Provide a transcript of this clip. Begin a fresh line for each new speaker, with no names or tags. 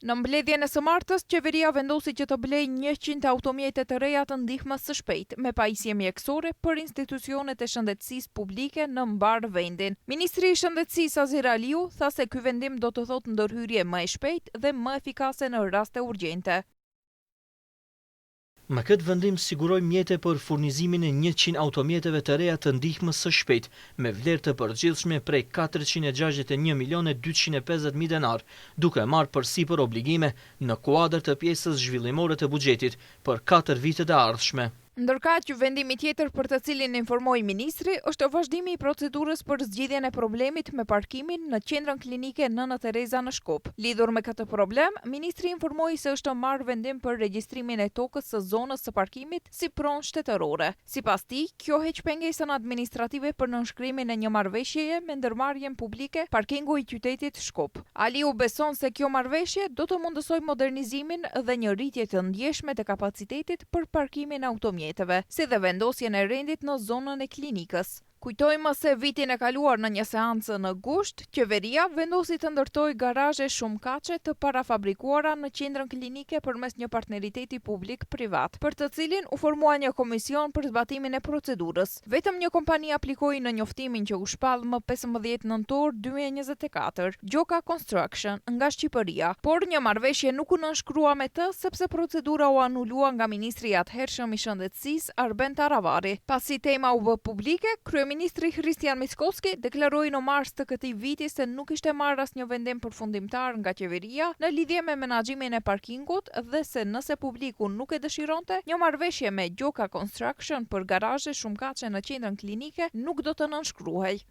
Në mbledhjen e së martës, qeveria vendosi që të blejë 100 automjete të reja të ndihmës së shpejtë me pajisje mjekësore për institucionet e shëndetësisë publike në mbarë vendin. Ministri i Shëndetësisë Azir Aliu tha se ky vendim do të thotë ndërhyrje më e shpejtë dhe më efikase në raste urgjente.
Me këtë vendim sigurojmë mjete për furnizimin e 100 automjeteve të reja të ndihmës së shpejtë, me vlerë të përgjithshme prej 461 milionë e 250 mijë denarë, duke marrë përsipër obligime në kuadër të pjesës zhvillimore të buxhetit për 4 vitet e ardhshme.
Ndërkaq, vendimi tjetër për të cilin informoi ministri është vazhdimi i procedurës për zgjidhjen e problemit me parkimin në qendrën klinike Nënë Tereza në Shkup. Lidhur me këtë problem, ministri informoi se është marrë vendim për regjistrimin e tokës së zonës së parkimit si pronë shtetërore. Sipas tij, kjo heq pengesën administrative për nënshkrimin e një marrëveshjeje me ndërmarrjen publike Parkingu i qytetit Shkup. Aliu beson se kjo marrëveshje do të mundësojë modernizimin dhe një rritje të ndjeshme të kapacitetit për parkimin e automjeteve, si dhe vendosjen e rendit në zonën e klinikës. Kujtojmë se vitin e kaluar në një seancë në gusht, qeveria vendosi të ndërtojë garazhe shumëkatëshe të parafabrikuara në qendrën klinike përmes një partneriteti publik-privat, për të cilin u formua një komision për zbatimin e procedurës. Vetëm një kompani aplikoi në njoftimin që u shpall më 15 nëntor 2024, Gjoka Construction nga Shqipëria, por një marrëveshje nuk u nënshkrua me të sepse procedura u anulua nga ministri i atëhershëm i Shëndetësisë Arben Taravari. Pasi tema u bë publike, kryeministri Hristijan Mickoski deklaroi në mars të këtij viti se nuk ishte marrë asnjë vendim përfundimtar nga qeveria në lidhje me menaxhimin e parkingut dhe se nëse publiku nuk e dëshironte, një marrëveshje me Gjoka Construction për garazhe shumëkatëshe në qendrën klinike nuk do të nënshkruhej.